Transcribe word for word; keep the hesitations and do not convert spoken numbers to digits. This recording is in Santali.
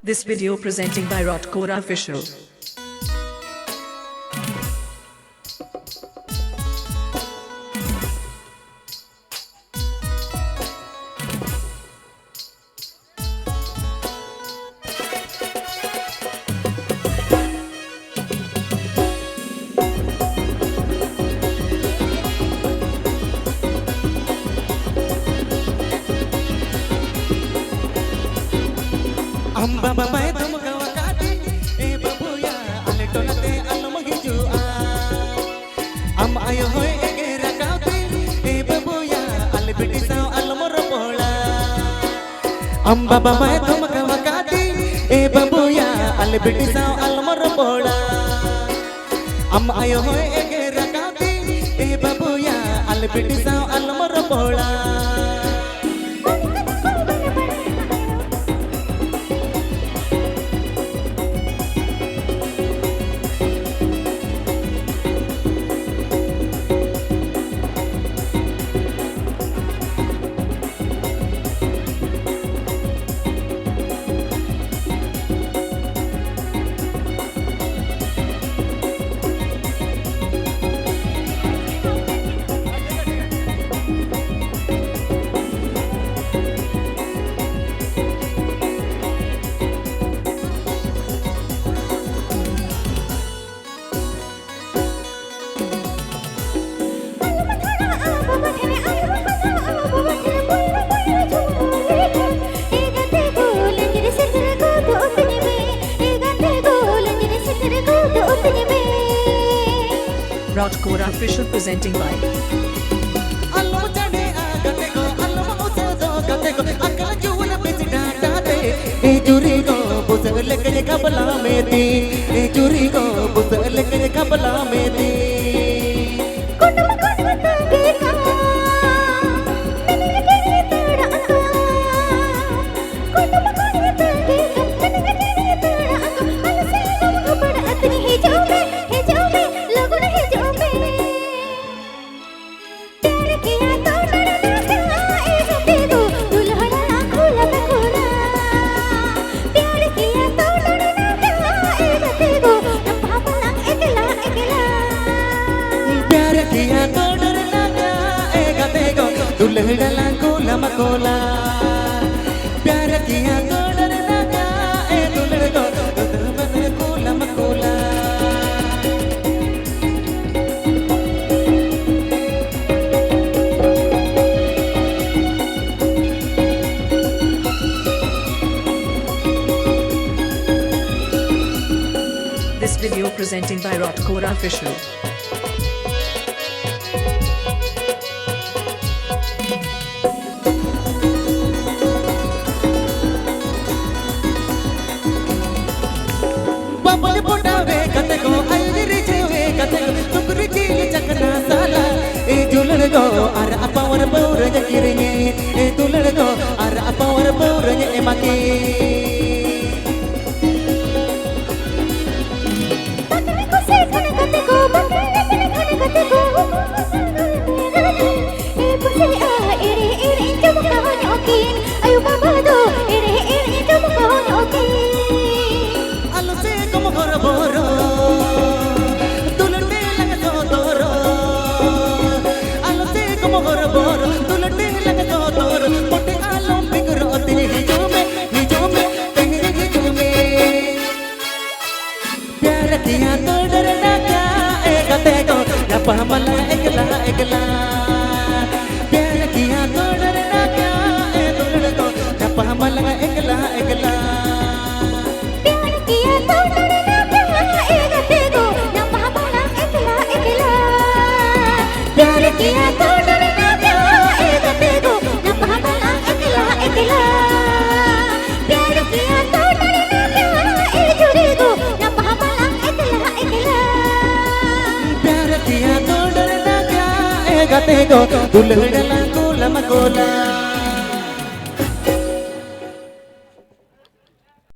This video presenting by Rotkora Official. ᱟᱢ ᱵᱟᱵᱟ ᱵᱟᱭ ᱫᱷᱚᱢᱠᱟᱣ ᱟᱠᱟᱫᱤᱧ, ᱮ ᱵᱟᱹᱵᱩᱭᱟ, ᱟᱞᱮ ᱴᱚᱞᱟ ᱛᱮ ᱟᱞᱚᱢ ᱦᱤᱡᱩᱜᱼᱟ᱾ ᱟᱢ ᱟᱭᱳ ᱦᱚᱸᱭ ᱮᱜᱮᱨ ᱟᱠᱟᱫᱤᱧ, ᱮ ᱵᱟᱹᱵᱩᱭᱟ, ᱟᱞᱮ ᱵᱤᱴᱤ ᱥᱟᱶ ᱟᱞᱚᱢ ᱨᱚᱯᱚᱲᱟ᱾ ᱟᱢ ᱵᱟᱵᱟ ᱵᱟᱭ ᱫᱷᱚᱢᱠᱟᱣ ᱟᱠᱟᱫᱤᱧ, ᱮ ᱵᱟᱹᱵᱩᱭᱟ, ᱟᱞᱮ ᱵᱤᱴᱤ ᱥᱟᱶ ᱟᱞᱚᱢ ᱨᱚᱯᱚᱲᱟ᱾ ᱟᱢ ᱟᱭᱳ ᱦᱚᱸᱭ ᱮᱜᱮᱨ ᱟᱠᱟᱫᱤᱧ, ᱮ ᱵᱟᱹᱵᱩᱭᱟ, ᱟᱞᱮ ᱵᱤᱴᱤ ᱥᱟᱶ ᱟᱞᱚᱢ ᱨᱚᱯᱚᱲᱟ᱾ Rotkora Official presenting by. ᱟᱞᱚᱢ ᱪᱟᱰᱮᱜᱼᱟ ᱜᱟᱛᱮ ᱠᱚ, ᱟᱞᱚᱢ ᱩᱥᱟᱹᱫᱚᱜ ᱜᱟᱛᱮ ᱠᱚ, ᱟᱠᱟᱞ ᱡᱩᱣᱟᱹᱱ ᱵᱤᱪ ᱰᱟᱸᱰᱟ ᱛᱮ᱾ ᱮ ᱡᱩᱨᱤ ᱠᱚ ᱵᱩᱥᱟᱹᱜ ᱞᱮᱠᱟᱧ ᱠᱷᱟᱯᱞᱟ ᱢᱮ ᱛᱤᱧ, ᱮ ᱡᱩᱨᱤ ᱠᱚ ᱵᱩᱥᱟᱹᱜ ᱞᱮᱠᱟᱧ ᱠᱷᱟᱯᱞᱟ ᱢᱮ ᱛᱤᱧ᱾ ᱠᱩᱴᱩᱢ ᱠᱷᱚᱱ ᱛᱟᱸᱜᱤ ᱠᱟᱜ, ᱢᱮᱱᱮᱫ ᱠᱟᱹᱱᱟᱹᱧ ᱛᱟᱲᱟᱜ ᱠᱟᱜ᱾ ᱠᱩᱴᱩᱢ ᱠᱷᱚᱱ ᱛᱟᱸᱜᱤ ᱠᱟᱜ, ᱢᱮᱱᱮᱫ ᱠᱟᱹᱱᱟᱹᱧ ᱛᱟᱲᱟᱜ ᱠᱟᱜ᱾ ᱟᱞᱚ ᱥᱮᱱᱚᱜ ᱜᱷᱟᱵᱲᱟ ᱟᱹᱛᱤᱧ, ᱦᱤᱡᱩᱜ ᱢᱮ, ᱦᱤᱡᱩᱜ ᱢᱮ, ᱞᱚᱜᱚᱱ ᱦᱤᱡᱩᱜ ᱢᱮ᱾ प्यार किया तो डरना क्या, ए हबीबो, दुल्हन ना खुला बखोरा। प्यार Video presenting by Rock Kora Official. ᱵᱟᱵᱚᱞ ᱯᱚᱴᱟᱣᱮ ᱜᱟᱛᱮ ᱠᱚ, ᱟᱭᱩᱨ ᱨᱤᱡᱷᱟᱹᱣᱮ ᱜᱟᱛᱮ ᱠᱚ, ᱥᱩᱠᱨᱤ ᱡᱤᱞ ᱪᱟᱠᱷᱱᱟ ᱥᱟᱞᱟ᱾ ᱮ ᱫᱩᱞᱟᱹᱲ ᱜᱚ ᱟᱨ ᱟᱯᱟᱣᱟᱨ ᱯᱟᱹᱣᱨᱟᱹᱧ ᱠᱤᱨᱤᱧᱮ, ᱮ ᱫᱩᱞᱟᱹᱲ ᱜᱚ ᱟᱨ ᱟᱯᱟᱣᱟᱨ ᱯᱟᱹᱣᱨᱟᱹᱧ ᱮᱢᱟ ᱠᱤ᱾ ᱵᱟᱠᱲᱟ ᱠᱚ ᱥᱮ ᱠᱷᱟᱱ ᱜᱟᱛᱮ ᱠᱚ, ᱵᱟᱠᱲᱟ ᱠᱚ ᱥᱮ ᱠᱷᱟᱱ ᱜᱟᱛᱮ ᱠᱚ᱾ ᱮ ᱯᱟᱥᱮ ᱟ, ᱮᱲᱮ, ᱮᱲᱮ, ᱡᱚᱢ ᱠᱟᱣ ᱧᱚᱜ ᱠᱤᱱ᱾ ᱟᱭᱳ ᱵᱟᱵᱟ ᱫᱚ ᱮᱲᱮ, ᱮᱲᱮ, ᱡᱚᱢ ᱠᱟᱣ ᱧᱚᱜ ᱠᱤᱱ᱾ ᱟᱞᱚ ᱥᱮ ᱠᱚᱢ ᱦᱚᱨᱚᱵᱚᱨᱚ, ᱫᱩᱞᱟᱹᱲ ᱛᱮ ᱞᱟᱝ ᱥᱚᱫᱚᱨᱚ᱾ ᱟᱞᱚ ᱥᱮ ᱠᱚᱢ ᱦᱚᱨᱚᱵᱚᱨᱚ, ᱫᱩᱞᱟᱹᱲ ᱛᱮ ᱞᱟᱝ ᱥᱚᱫᱚᱨᱚ᱾ ᱢᱚᱴᱮ ᱟᱞᱚᱢ ᱵᱤᱜᱽᱲᱚᱜ ᱛᱤᱧ, ᱦᱤᱡᱩᱜ ᱢᱮ, ᱦᱤᱡᱩᱜ ᱢᱮ, ᱛᱮᱦᱮᱧ ᱦᱤᱡᱩᱜ ᱢᱮ᱾ प्यार किया तो डरना क्या, ए गते को, ᱧᱟᱯᱟᱢ ᱟᱞᱟᱝ ᱮᱠᱞᱟ ᱮᱠᱞᱟ᱾ प्यार किया तो डरना क्या, ए दुल्हन को, ᱧᱟᱯᱟᱢ ᱟᱞᱟᱝ ᱮᱠᱞᱟ ᱮᱠᱞᱟ᱾ प्यार किया तो डरना क्या, ए गते को, ᱧᱟᱯᱟᱢ ᱟᱞᱟᱝ ᱮᱠᱞᱟ ᱮᱠᱞᱟ। प्यार किया तो डरना क्या, ए गते को, ᱧᱟᱯᱟᱢ ᱟᱞᱟᱝ ᱮᱠᱞᱟ ᱮᱠᱞᱟ। प्यार किया तो डरना क्या, ए जुड़ी को, ᱧᱟᱯᱟᱢ ᱟᱞᱟᱝ ᱮᱠᱞᱟ ᱮᱠᱞᱟ। प्यार किया तो डरना क्या, ए गते को, ᱫᱩᱞᱟᱹᱲ ᱞᱟᱝ ᱠᱳᱞᱟᱢᱟ ᱠᱳᱞᱟ।